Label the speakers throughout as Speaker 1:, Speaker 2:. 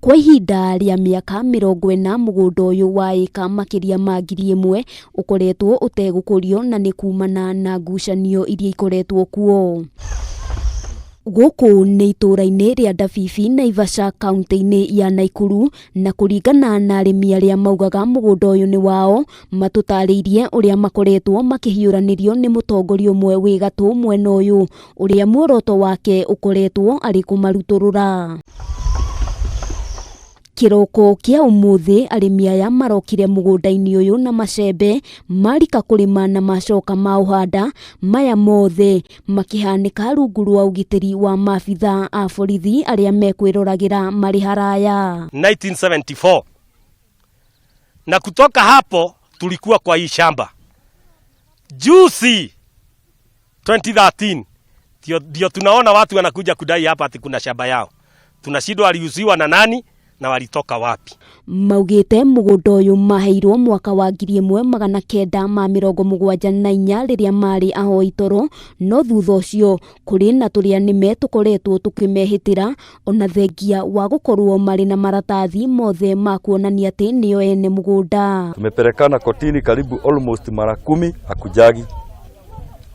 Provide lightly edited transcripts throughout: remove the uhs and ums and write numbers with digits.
Speaker 1: Kwa ihinda rĩa mĩaka 40 mũgũnda ũyũ wa ĩka makĩria ma 1000 ũkoretwo ũtegũkũrio na nĩ kumana na ngucanio iria ikoretwo kuo. Gũkũ nĩ itũũra-inĩ rĩa Ndabibi, Naivasha, kaunti-inĩ ya Naikuru, na kũringana na arĩmi arĩa maugaga mũgũnda ũyũ nĩ wao, matũtarĩirie ũrĩa makoretwo makĩhiũranĩrio nĩ mũtongoria ũmwe wĩ gatũ mwena ũyũ, ũrĩa muoroto wake ũkoretwo arĩ kũmarutũrũra. Kĩroko kĩa ũmũthĩ arĩmi aya marokire mũgũnda-inĩ ũyũ na macembe, marika kũrĩma na macoka maũhanda, maya mothe makĩhanĩka rungu rwa ũgitĩri wa maabitha a borithi arĩa mekwĩroragĩra marĩ haraya.
Speaker 2: 1974 na kutoka hapo tulikuwa kwa hii shamba. Juzi 2013 ndio tunaona watu wanakuja kudai hapa ati kuna shamba yao. Tunashindwa waliuziwa na nani na walitoka wapi.
Speaker 1: Maugĩte mũgũnda ũyũ maheirwo mwaka wa 1974 rĩrĩa marĩ ahoi toro, no thutha ũcio kũrĩ na tũrĩa nĩme tũkoretwo tũkĩmehĩtĩra ona thengia wa gũkorwo marĩ na maratathi mothe ma kuonania atĩ nĩo ene mũgũnda.
Speaker 3: Tumepelekana kotini karibu almost mara 10 hakujagi.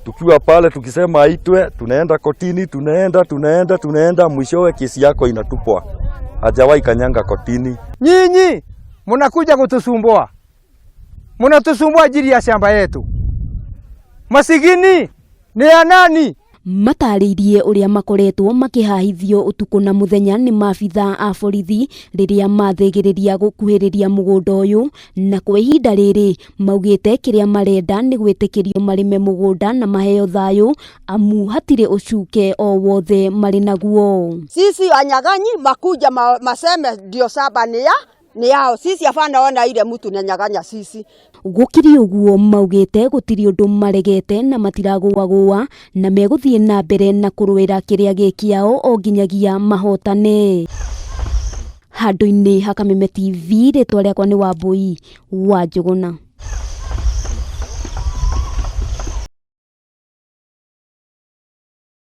Speaker 3: Tukiwa pale tukisema aitwe, tunaenda kotini, tunaenda, tunaenda, tunaenda, mwishowe kesi yako inatupwa. Hajawahi kanyanga kotini.
Speaker 4: Nyinyi mnakuja kutusumbua, mnatusumbua ajili ya shamba yetu. Masigini ni ya nani?
Speaker 1: Matarĩirie ũrĩa makoretwo makĩhahithio ũtukũ na mũthenya nĩ maabitha a borithi rĩrĩa mathĩgĩrĩria gũkuhĩrĩria mũgũnda ũyũ, na kwa ihinda rĩrĩ maugĩte kĩrĩa marenda nĩ gwĩtĩkĩrio marĩme mũgũnda na maheo thayũ, amu hatirĩ ũcuke o wothe marĩ naguo.
Speaker 5: Sisi wanyang'anyi makuja maseme ndio shamba ni ya ni yao. Sisi hapana ona ile mtu nanyang'anya sisi.
Speaker 1: Gũkĩrĩ ũguo maugĩte gũtirĩ ũndũ maregete na matiragũagũa na megũthiĩ na mbere na kũrũĩra kĩrĩa gĩ kĩao o nginyagia mahotane. Handũ-inĩ ha Kameme TV, rĩtwa rĩakwa nĩ Wambui wa Njũgũna.